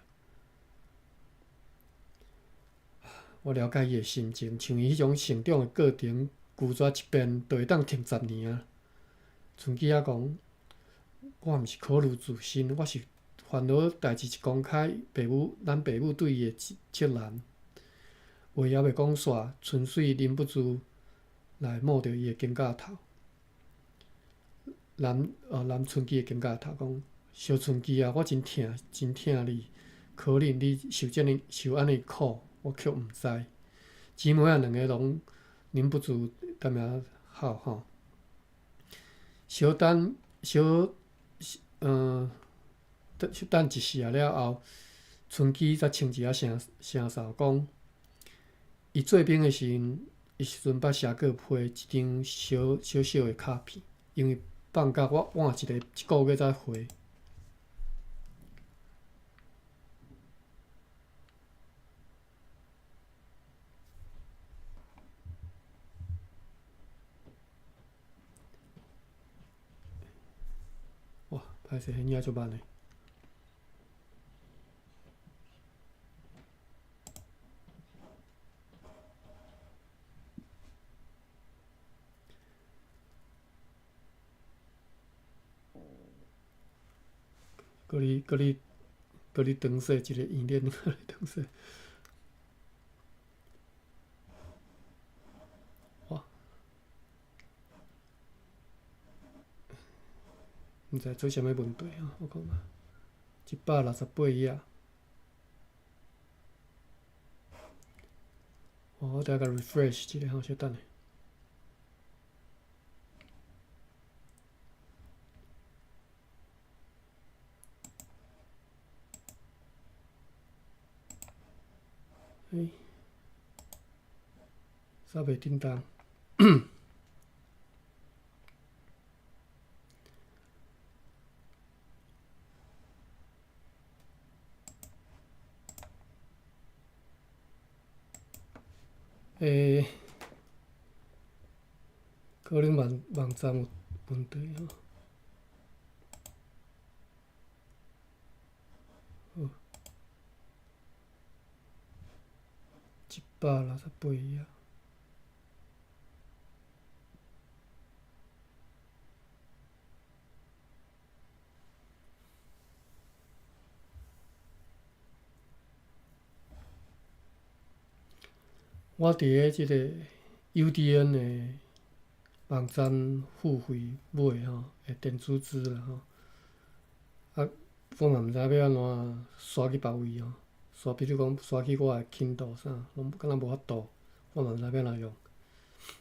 我了解伊的心情，像伊彼種成長的過程，拒絕一遍就會當停10年啊。春枝仔講，我毋是考慮自身，我是煩惱代誌一公開，爸母咱爸母對伊的責難。話猶未講煞，春水忍不住來摸著伊的肩胛頭。南春枝的肩胛頭講：小春枝啊，我真疼，真疼你，可能你受這呢受按呢苦。我卻毋知，姊妹仔兩个攏忍不住踮遐哭吼。小等小，等等一時仔了後，春枝才穿一下聲聲嗽講，伊做兵的時陣，伊時陣捌寫過批一張小小小的卡片，因為放假我晚一个月才回。哇，歹勢，現影足慢的。閣咧長說一个圓臉，閣咧長說。哇！毋知出啥物問題吼，我看覓。168頁。我等下共 refresh 一下吼，小等下。欸，啥袂叮當？欸，可能網站有問題吼。好，168頁。我佇咧這个 UDN 的網站付費買吼，的電子書啦吼。啊，我嘛毋知欲按怎刷去別位吼，刷比如講刷去我的 Kindle 啥，攏敢若無法度，我嘛毋知欲按怎用，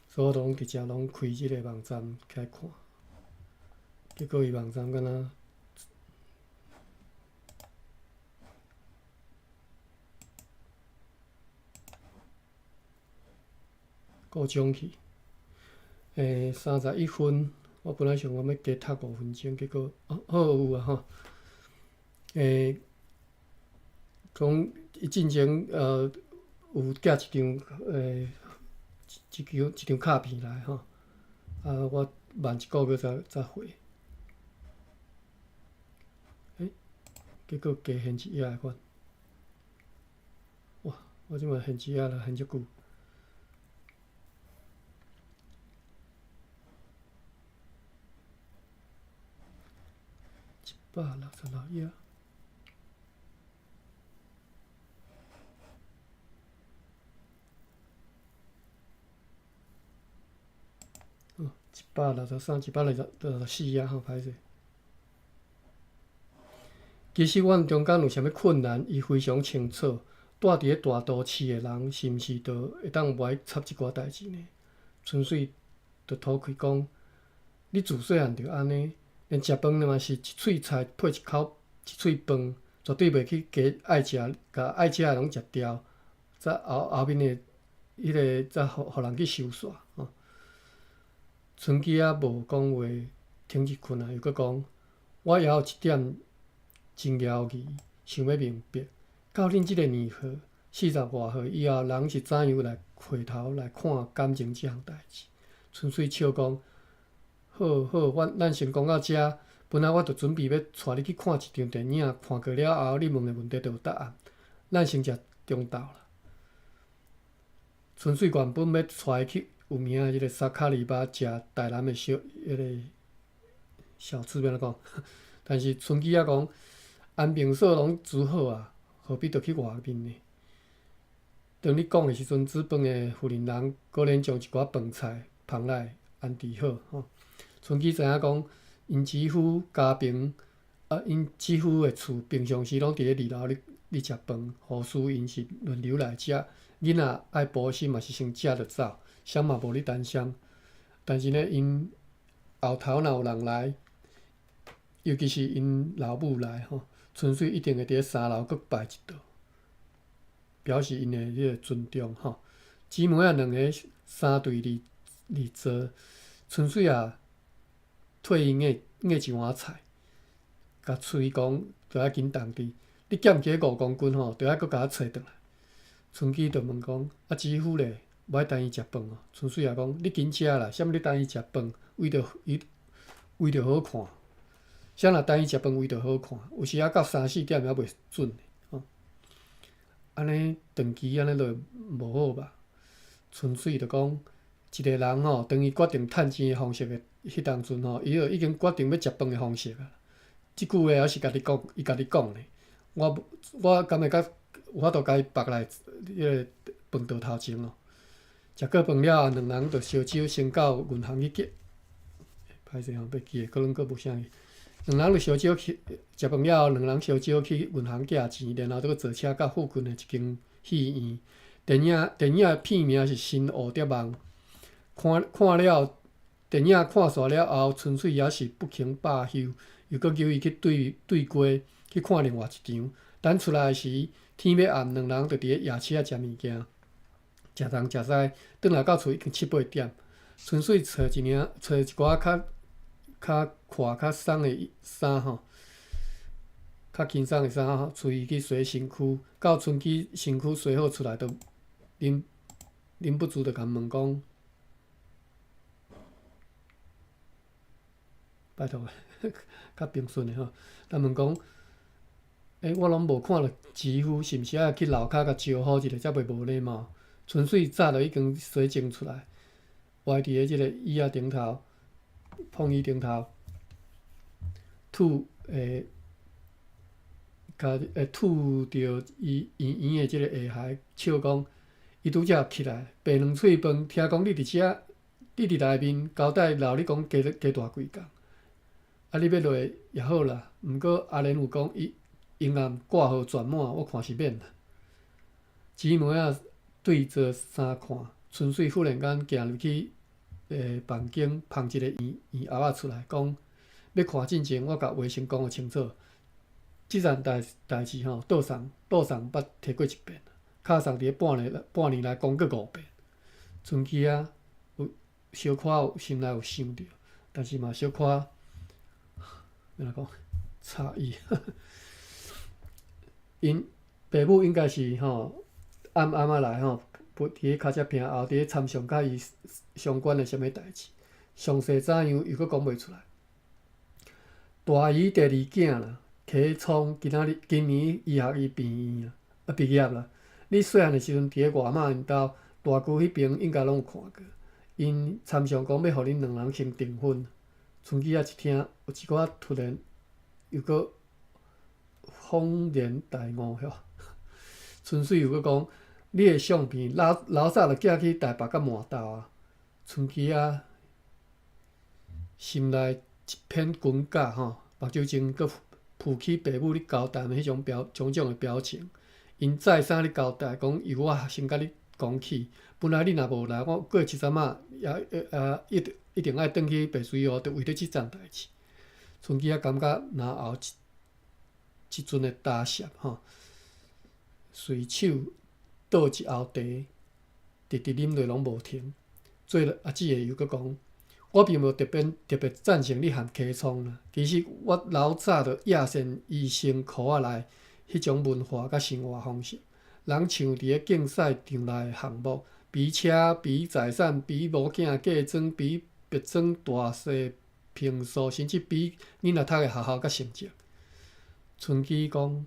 所以我都攏直接攏開這个網站起來看。結果伊網站敢若故障去。31分，我本來想講欲加讀5分鐘，結果哦，好有啊吼。講伊進前有寄一張一張卡片來吼，啊，我慢一个月才回。結果加現一頁的款。哇！我這擺現一頁啦，現足久。166頁。哦，163、164頁吼，歹勢。其實阮中間有啥物困難，伊非常清楚。住佇咧大都市的人，是毋是就會當無愛插這寡代誌呢？純粹就吐氣講，你自細漢就按呢，連食飯嘛是一喙菜配一口一喙飯，絕對袂去加愛食，共愛食的攏食掉，才後後面的彼个才予予人去收煞吼。春枝仔無講話，停一困啊，又閣講，我猶有一點真猶疑，想欲明白，到恁這个年歲，40外歲以後，人是怎樣來回頭來看感情這項代誌。純粹笑講，好好，阮咱先講到遮。本來我就準備欲帶你去看一場電影，看過了後，你問的問題就有答案。咱先食中晝啦。純粹原本欲帶伊去有名的這个沙卡里巴食台南的小彼个小吃，欲按怎講？但是春枝仔講，安平所攏煮好啊，何必著去外面呢？當你講的時陣，煮飯的婦人人果然將一寡飯菜捧來安置好吼。春枝知影講，𪜶姊夫家平啊，𪜶姊夫的厝平常時攏佇咧二樓咧咧食飯，護士𪜶是輪流來食，囡仔愛補習嘛是先食就走，啥嘛無咧擔心。但是呢，𪜶後頭若有人來，尤其是𪜶老母來吼，純粹一定會佇咧三樓閣拜一道，表示𪜶的彼个尊重吼。姊妹仔兩个相對而坐，純粹也替𪜶夾夾一碗菜，共喙講，著愛緊動滴。你減起5公斤吼，著愛閣共我揣轉來。春枝就問講：啊，姊夫咧，無愛等伊食飯哦？純粹也講：你緊食啦，啥物你等伊食飯，為著伊為著好看。啥若等伊食飯為著好看，有時仔到三四點猶袂準吼。按呢長期按呢落無好吧？純粹就講，一个人吼，當伊決定趁錢的方式的彼當陣吼，伊就已經決定欲食飯的方式啊。這句話猶是家己講，伊家己講的。我我敢會較有法度共伊縛來彼个飯桌頭前哦。食過飯了後，兩人就相手先到銀行去寄。歹勢吼，欲記的可能閣無啥去。兩人就相招去食飯了後，兩人相招去銀行寄錢，然後閣坐車到附近的一間戲院。電影電影的片名是《新蝴蝶夢》。看看了電影看煞了後，純粹也是不肯罷休，又閣叫伊去對對街去看另外一場。等出來時，天欲暗，兩人就佇咧夜市仔食物件，食東食西，轉來到厝已經七八點。純粹揣一領揣一寡較較闊較鬆的衫吼，較輕鬆的衫吼，隨伊去洗身軀。到春枝身軀洗好出來，就忍忍不住就共問講：拜託，較平順的吼。共問講：欸，我攏無看著姊夫，是毋是愛去樓跤共招呼一下，才袂無禮貌？純粹早就已經洗淨出來，歪佇咧這个椅仔頂頭。碰椅頂頭，吐會共會吐著伊圓圓的這个下頦，笑講，伊拄才起來，白兩喙飯，聽講你佇遮，你佇內面交代留你講加加大幾工，啊，你欲落也好啦，毋過阿蓮有講伊永暗掛號全滿，我看是免啦。姊妹仔對坐相看，純粹忽然間行入去。欸，房間捧一个圓圓盒仔出來，講欲看進前，我共話先講予清楚。這件代代誌吼，倒送倒送捌提過一遍，敲送佇咧半年半年內講過五遍。春枝仔有小可有心內有想著，但是嘛小可按怎講詫異。𪜶爸母應該是吼暗暗仔來吼。佇咧跤車坪後，佇咧參詳佮伊相關的啥物代誌，詳細怎樣又閣講袂出來。大姨第二囝啦，溪聰今仔日今年醫學院病院啦，啊畢業啦。你細漢的時陣佇咧外媽𪜶兜大舅彼爿應該攏有看過。𪜶參詳講欲予恁兩人先訂婚。春枝仔一聽，有一寡突然又閣恍然大悟，遐純粹又閣講。你的相片老老早就寄去台北佮麻豆啊，春枝仔心內一片滾架吼，目睭前閣浮起爸母咧交談的彼種表種種的表情。𪜶再三咧交代講，由我先共你講起。本來你若無來，我過一陣仔也也一一定愛轉去白水湖，就為著這樁代誌。春枝仔感覺嚨喉一一陣的焦澀吼，隨手。倒一喉茶，直直啉落攏無停。最後阿姊的又閣講：我並無特別特別贊成你和溪聰啦。其實我老早就厭嫌醫生科仔內彼種文化佮生活方式。人像佇咧競賽場內的項目，比車，比財產，比某囝嫁妝，比別莊大細坪數，甚至比囡仔讀的學校佮成績。春姬講：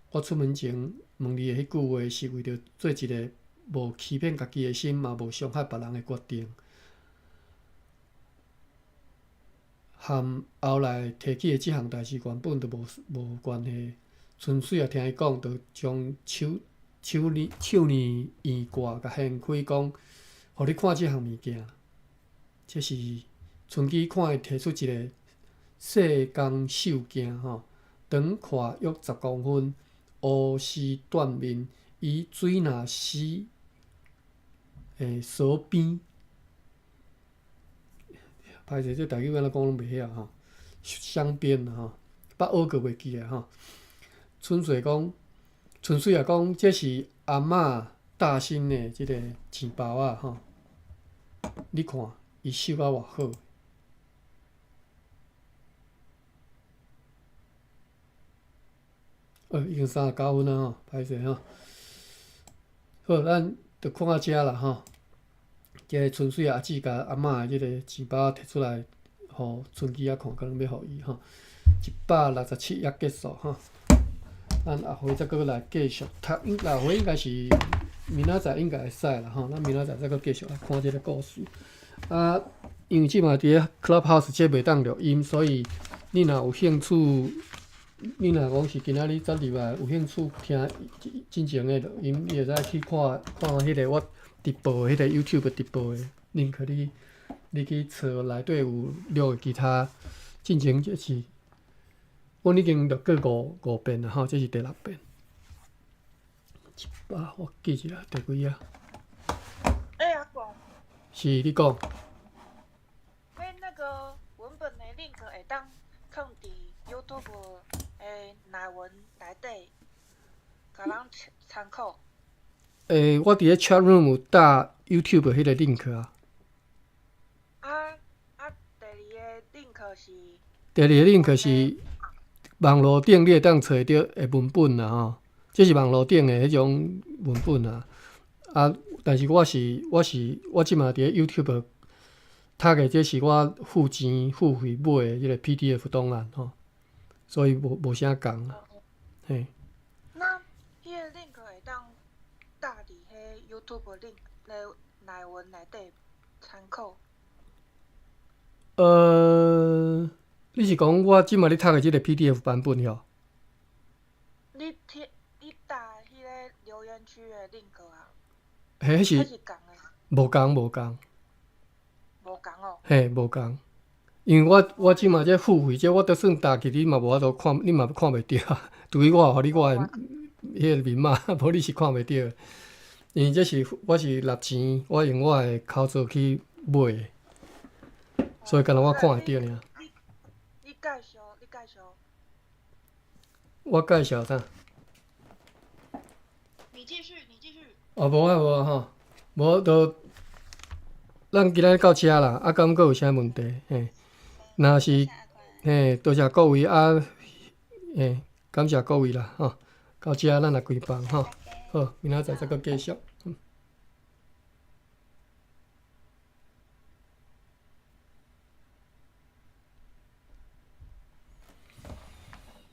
我出門前問你的彼句話，是為著做一个無欺騙家己的心，嘛無傷害別人的決定。和後來提起的這項代誌原本就無無關係。春水仔聽伊講，就將手手鏈手鏈圓掛共掀開，講，予你看這項物件。這是春姬看伊提出一个細工繡鏡吼，長闊約10公分，烏絲緞面，以水藍絲鎖邊。歹勢，這台語按怎講攏袂曉吼，鑲邊啦吼，捌學過袂記啊吼。春水講，春水仔講，這是阿嬤搭新的這个錢包仔吼，你看，伊繡甲偌好。已經39分啊吼，歹勢吼。好，咱就看到遮啦吼。這个春水阿姊共阿嬤的這个錢包提出來，予春姬仔看，可能欲予伊吼。167頁結束吼。咱下回再閣來繼續讀，下回應該是明仔載應該會使啦吼。咱明仔載再閣繼續來看這个故事。啊，因為這馬佇咧 Clubhouse 這袂當錄音，所以你若有興趣，你若講是今仔日才入來有興趣聽進前的錄音，你會使去看看彼个我直播的彼個 YouTube 直播的 link，你你去揣內底有錄的其他進前這是。阮已經錄過五五遍啦吼，這是第六遍。一百，我記一下第幾啊？欸，阿公。是，你講。欸，那个文本的 link 會當放佇 YouTube 的內文內底，共人參考。欸，我佇咧 chat room 有搭 YouTube 彼个 link 啊。啊啊，第二个 link 是？第二個 link 是網路頂你會當揣著的文本啦吼，這是網路頂的彼種文本啊。啊，但是我是我是我這馬佇咧 YouTube 讀的，這是我付錢付費買的彼个 PDF 檔案吼，所以無無啥仝啊。嘿。那彼个 link 會當搭佇彼 YouTube link 的內文內底參考？你是講我這馬咧讀的這个 PDF 版本吼？你貼你打彼个留言區的 link 啊？彼是彼是仝的？無仝無仝。無仝哦。嘿，無仝。因為我我這馬這付費這我就算搭去，你嘛無法度看，你嘛看袂著啊。除非我予你我的彼個密碼，無你是看袂著。因為這是我是納錢，我用我的口座去買的，所以敢若我看會著爾。你介紹，你介紹。我介紹啥？你繼續，你繼續。哦，無啊無啊吼，無就咱今仔到遮啦，啊，敢閣有啥問題？嘿，若是嘿，多謝各位啊，嘿，感謝各位啦，吼，到遮咱來關房吼，好，明仔載再閣繼續。嗯。